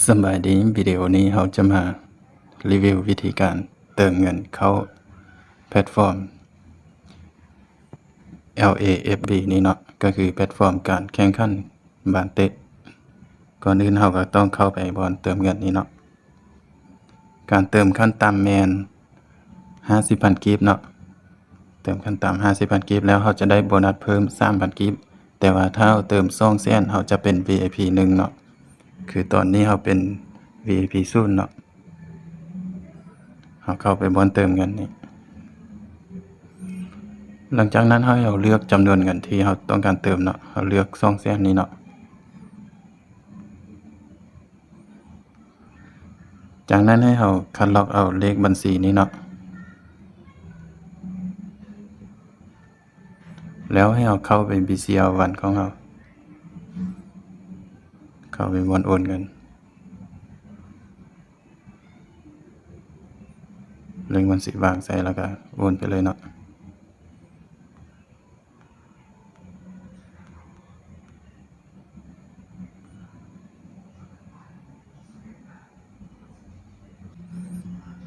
ສະບາຍດີ, ວິດີໂອນີ້ເຮົາຈະມາຣີວິວວິທີການເຕີມເງິນເຂົ້າແພລດຟອມ ແອລ ເອ ເອັຟ ບີ ນີ້ເນາະ, ກໍຄືແພລດຟອມການແຂ່ງຂັນບານເຕະ. ກ່ອນອື່ນເຮົາກໍຕ້ອງເຂົ້າໄປບ່ອນເຕີມເງິນນີ້ເນາະ. ການເຕີມຂັ້ນຕ່ຳແມ່ນຫ້າສິບພັນກີບເນາະ, ເຕີມຂັ້ນຕ່ຳຫ້າສິບພັນກີບ ແລ້ວເຮົາຈະໄດ້ໂບນັດເພີ່ມສາມພັນກີບ. ແຕ່ວ່າຖ້າເຮົາເຕີມສອງແສນ ເຮົາຈະເປັນ ວີໄອພີ ໜຶ່ງເນາະ, ຄືຕອນນີ້ເຮົາເປັນ ວີໄອພີ ສູນເນາະ. ເຮົາເຂົ້າໄປບ່ອນເຕີມເງິນນີ້. ຫຼັງຈາກນັ້ນເຮົາ ເຮົາເລືອກຈຳນວນເງິນທີ່ເຮົາຕ້ອງການເຕີມເນາະ, ເຮົາເລືອກສອງແສນນີ້ເນາະ. ຈາກນັ້ນໃຫ້ເຮົາຄັດລອກເອົາເລກບັນຊີນີ້ເນາະ, ແລ້ວໃຫ້ເຮົາເຂົ້າໄປ ບີຊີແອລວັນ ຂອງເຮົາ, ເຂົ້າໄປບ່ອນໂອນເງິນ, ເລກບັນຊີວາງໃສ່ ແລ້ວກໍໂອນໄປເລີຍເນາະ.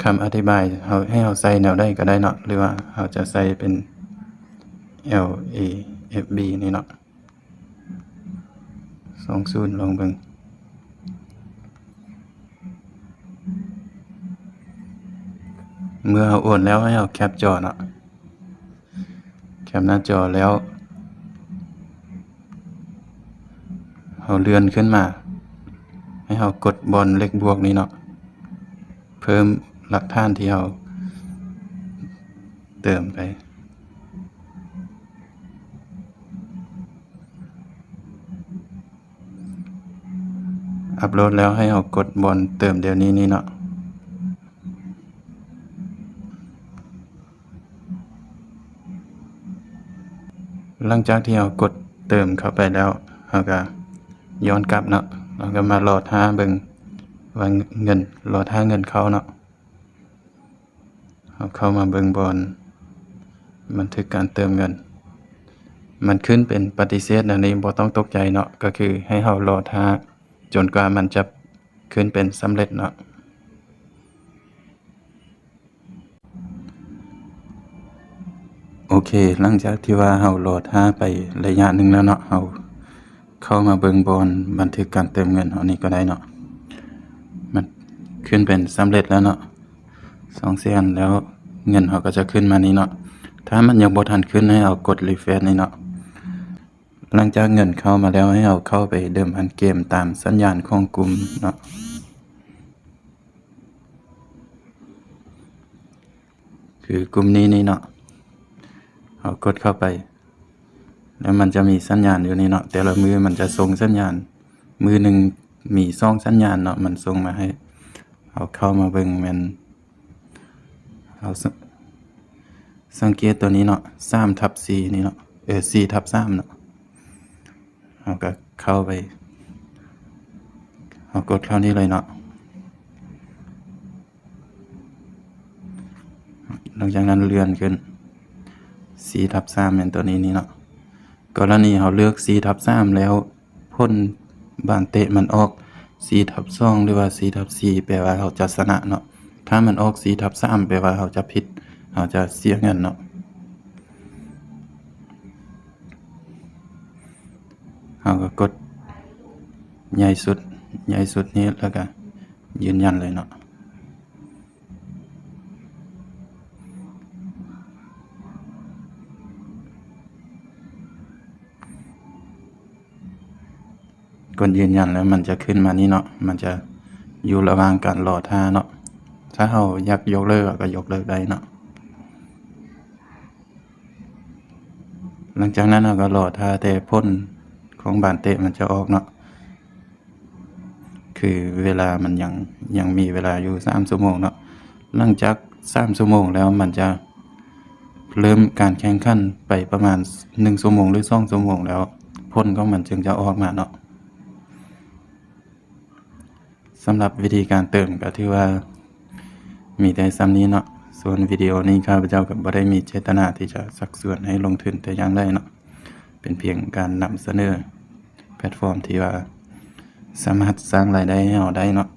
ຄຳອະທິບາຍ ເຮົາ ໃຫ້ເຮົາໃສ່ແນວໃດກໍໄດ້ເນາະ, ຫຼືວ່າເຮົາຈະໃສ່ເປັນ ແອລ ເອ ເອັຟ ບີ ນີ້ເນາະ, ສອງສູນ ລອງເບິ່ງ. ເມື່ອເຮົາໂອນແລ້ວ ໃຫ້ເຮົາແຄປຈໍເນາະ. ແຄປໜ້າຈໍແລ້ວ ເຮົາເລື່ອນຂຶ້ນມາ, ໃຫ້ເຮົາກົດບ່ອນເລກບວກນີ້ເນາະ, ເພີ່ມຫຼັກຖານທີ່ເຮົາເຕີມໄປ. ອັບໂຫຼດແລ້ວໃຫ້ເຮົາກົດບ່ອນເຕີມດຽວນີ້ນີ້ເນາະ. ຫຼັງຈາກທີ່ເຮົາກົດເຕີມເຂົ້າໄປແລ້ວ ເຮົາກະຍ້ອນກັບເນາະ, ເຮົາກະມາລໍຖ້າເບິ່ງວ່າເງິນ, ລໍຖ້າເງິນເຂົ້າເນາະ. ເຮົາເຂົ້າມາເບິ່ງບ່ອນບັນທຶກການເຕີມເງິນ, ມັນຂຶ້ນເປັນປະຕິເສດແນວນີ້ ບໍ່ຕ້ອງຕົກໃຈເນາະ, ກໍຄືໃຫ້ເຮົາລໍຖ້າຈົນກວ່າມັນຈະຂຶ້ນເປັນສຳເລັດເນາະ. ໂອເຄ, ຫຼັງຈາກທີ່ວ່າເຮົາລໍຖ້າໄປໄລຍະໜຶ່ງແລ້ວເນາະ, ເຮົາເຂົ້າມາເບິ່ງບ່ອນບັນທຶກການເຕີມເງິນເຮົານີ້ກໍໄດ້ເນາະ. ມັນຂຶ້ນເປັນສຳເລັດແລ້ວເນາະ, ສອງແສນແລ້ວ, ເງິນເຮົາກໍຈະຂຶ້ນມານີ້ເນາະ. ຖ້າມັນຍັງບໍ່ທັນຂຶ້ນ ໃຫ້ເຮົາກົດຣີເຟຣຊນີ້ເນາະ. ຫຼັງຈາກເງິນເຂົ້າມາແລ້ວ ໃຫ້ເຮົາເຂົ້າໄປເດີມພັນເກມຕາມສັນຍານຂອງກຸ່ມເນາະ, ຄືກຸ່ມນີ້ນີ້ເນາະ, ເຮົາກົດເຂົ້າໄປ ແລ້ວມັນຈະມີສັນຍານຢູ່ນີ້ເນາະ, ແຕ່ລະມື້ມັນຈະສົ່ງສັນຍານ, ມື້ໜຶ່ງມີສອງສັນຍານເນາະ, ມັນສົ່ງມາໃຫ້ເຮົາເຂົ້າມາເບິ່ງແມ່ນ ເຮົາ ສະ ສັງເກດໂຕນີ້ເນາະ, ສາມທັບສີ່ນີ້ເນາະ, ເອີ ສີ່ທັບສາມເນາະ, ເຮົາກໍເຂົ້າໄປ, ເຮົາກົດເຂົ້ານີ້ເລີຍເນາະ. ຫຼັງຈາກນັ້ນເລື່ອນຂຶ້ນ ສີ່ທັບສາມ ແມ່ນໂຕນີ້ນີ້ເນາະ. ກໍລະນີເຮົາເລືອກ ສີ່ທັບສາມ ແລ້ວ ຜົນບານເຕະມັນອອກ ສີ່ທັບສອງ ຫຼືວ່າ ສີ່ທັບສີ່ ແປວ່າເຮົາຈະຊະນະເນາະ, ຖ້າມັນອອກ ສີ່ທັບສາມ ແປວ່າເຮົາຈະຜິດ, ເຮົາຈະເສຍເງິນເນາະ. ເຮົາກໍກົດໃຫຍ່ສຸດ, ໃຫຍ່ສຸດນີ້ ແລ້ວກໍຢືນຢັນເລີຍເນາະ. ກົດຢືນຢັນແລ້ວມັນຈະຂຶ້ນມານີ້ເນາະ, ມັນຈະຢູ່ລະຫວ່າງການລໍຖ້າເນາະ. ຖ້າເຮົາຢາກຍົກເລີກກໍຍົກເລີກໄດ້ເນາະ. ຫຼັງຈາກນັ້ນເຮົາກໍລໍຖ້າແຕ່ຜົນຂອງບານເຕະມັນຈະອອກເນາະ. ຄືເວລາມັນຍັງ, ຍັງມີເວລາຢູ່ສາມຊົ່ວໂມງເນາະ. ຫຼັງຈາກສາມຊົ່ວໂມງແລ້ວ ມັນຈະເລີ່ມການແຂ່ງຂັນໄປປະມານໜຶ່ງຊົ່ວໂມງ ຫຼື ສອງຊົ່ວໂມງແລ້ວ ຜົນຂອງມັນຈຶ່ງຈະອອກມາເນາະ. ສຳລັບວິທີການເຕີມກໍຖືວ່າມີແຕ່ສ່ຳນີ້ເນາະ. ສ່ວນວິດີໂອນີ້ ຂ້າພະເຈົ້າກໍບໍ່ໄດ້ມີເຈດຕະນາທີ່ຈະຊັກຊວນໃຫ້ລົງທຶນແຕ່ຢ່າງໃດເນາະ. ເປັນພຽງການນຳສະເໜີແພລດຟອມທີ່ວ່າ ສາມາດສ້າງລາຍໄດ້ໃຫ້ເຮົາໄດ້ເນາະ.